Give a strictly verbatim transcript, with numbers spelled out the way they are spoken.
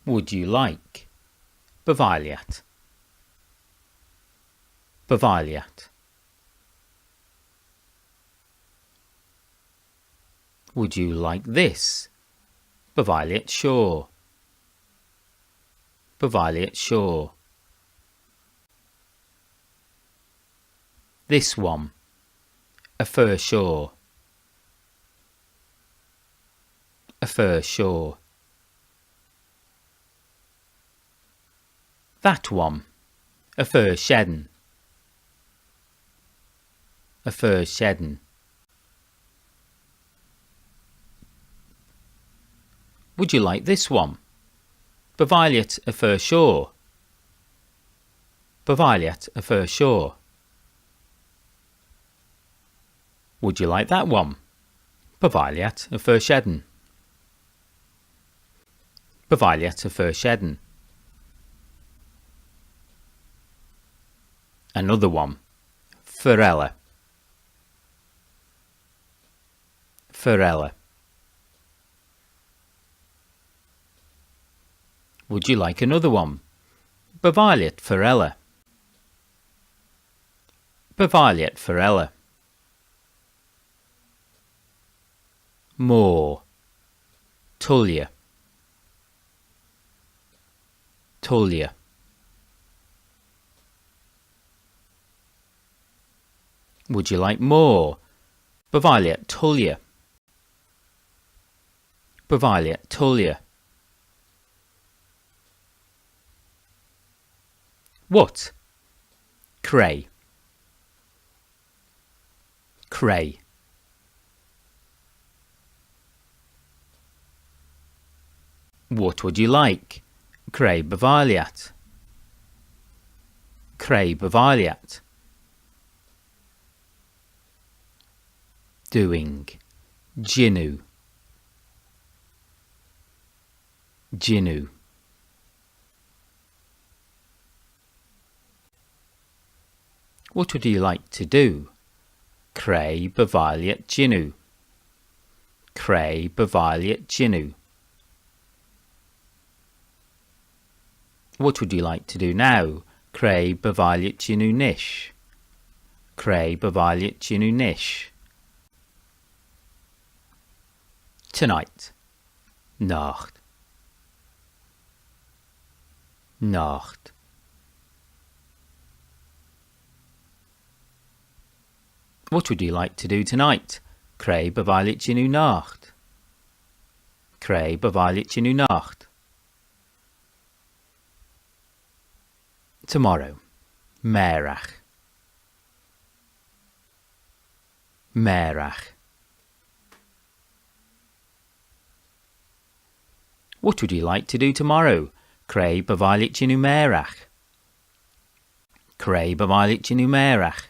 Would you like? By vie lhiat. By vie lhiat. Would you like this? By vie lhiat shoh. By vie lhiat shoh. This one. Yn fer shoh. Yn fer shoh. That one. Yn fer shen. Yn fer shen. Would you like this one? By vie lhiat yn fer shoh. By vie lhiat yn fer shoh. Would you like that one? By vie lhiat yn fer shen. By vie lhiat yn fer shen. Another one. Fer elley. Fer elley. Would you like another one? By vie lhiat fer elley. By vie lhiat fer elley. More. Tooilley. Tooilley. Would you like more? By vie lhiat tooilley. By vie lhiat tooilley. What? Cre? Cre? What would you like? Cre by vie lhiat? Cre by vie lhiat? Doing. Jannoo. Jannoo. What would you like to do? Cre by vie lhiat jannoo? Cre by vie lhiat jannoo? What would you like to do now? Cre by vie lhiat jannoo nish? Cre by vie lhiat jannoo nish? Tonight. Noght. Noght. What would you like to do tonight? Cre by vie lhiat jannoo noght? Cre by vie lhiat jannoo noght? Tomorrow. Mairagh. Mairagh. What would you like to do tomorrow? Cre by vie lhiat jannoo mairagh? Cre by vie lhiat jannoo mairagh?